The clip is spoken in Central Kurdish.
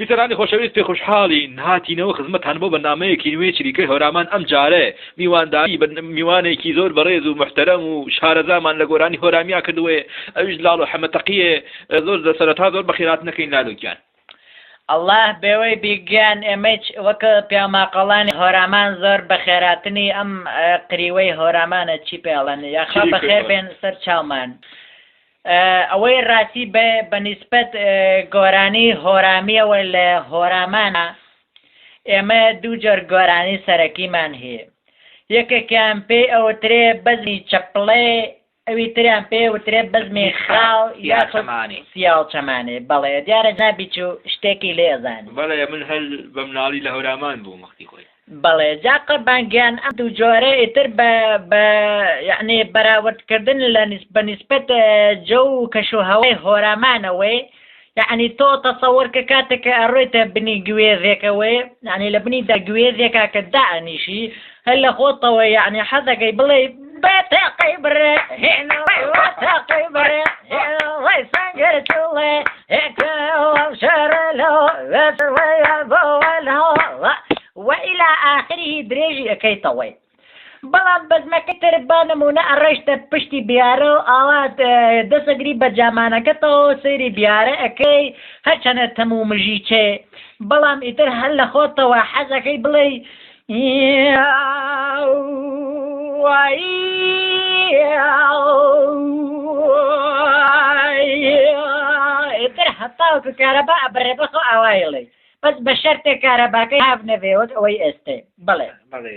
بیسەرانی خۆشەویست پێخۆشحاڵین هاتینەوە خزمەتان بۆ بەرنامەیەکی نوێی چریکەی هەورامان ئەم جارە میوانداری میوانێکی زۆر بەڕێز و موحتەرەم و شارەزامان لە گۆرانی هۆرامیا کردووە ئەویش لاڵۆ حەمە تەقیە زۆر لە سەرەتا زۆر بەخێرات نەکەین لالۆ گیان. ئەڵڵاه بێوەی بی گیان ئێمەیچ وەک پیاوماقەڵانی هۆرامان زۆر بەخێراتنی ئەم قریوەی هۆرامانە چی پێ ئەڵێن یاخوا بەخێر بێن سەر چاومان. ئەوەی ڕاستی بێ بە نیسبەت گۆرانی هۆرامیەوە لە هۆرامانا ئێمە دوو جۆر گۆرانی سەرەکیمان هەیە یەکێکیان پێی ئەوترێ بەزمی چەپڵێ ئەوی تریان پێ وترێ بەزمی خاو یاخود سیاو چەمانێ بەڵێ دیارە جنابی چوو شتێکی لێ ئەزانی. بەڵێ من هەر بە مناڵی لە هەورامان بووم وەختی خۆی. بەڵێ جا قوربان گیان ئەم دوو جۆرە ئیتر بە بە یەعنی بەراورد کردن لە بە نیسبەت جەو و کەش و هەوای هۆرامانەوەی یەعنی تۆ تەسەوەر کە کاتێک کە ئەڕۆیتە بنی گوێزێکەوەی یەعنی لە بنی دا گوێزێکا کە دائەنیشی هەر لە خۆتەوە یەعنی حەزەکەی بڵێی بەتەقەی بڕێ تەقەی بڕێ وەی سەنگەر چڵێ وإلى آخره درێژی ئەکەیتەوەی بەڵام بەزمەکەی تر با نمونە ئەڕێشتە پشتی بیارە و ئاوا دەسەگری بە جامانەکەتەوە سەیری بیارە ئەکەی هەرچەنە تەم و مژی چێ بەڵام ئیتر هەر لە خۆتەوە حەزەکەی بڵێی ئیتر هەتاوەکو کارەبا ئەبڕێ بەخۆ ئاوایڵێ بەس بە شەرتێک کارەباکەی هاف نەبێ وەک ئەوەی ئێستێ بەڵێ. بەڵێ.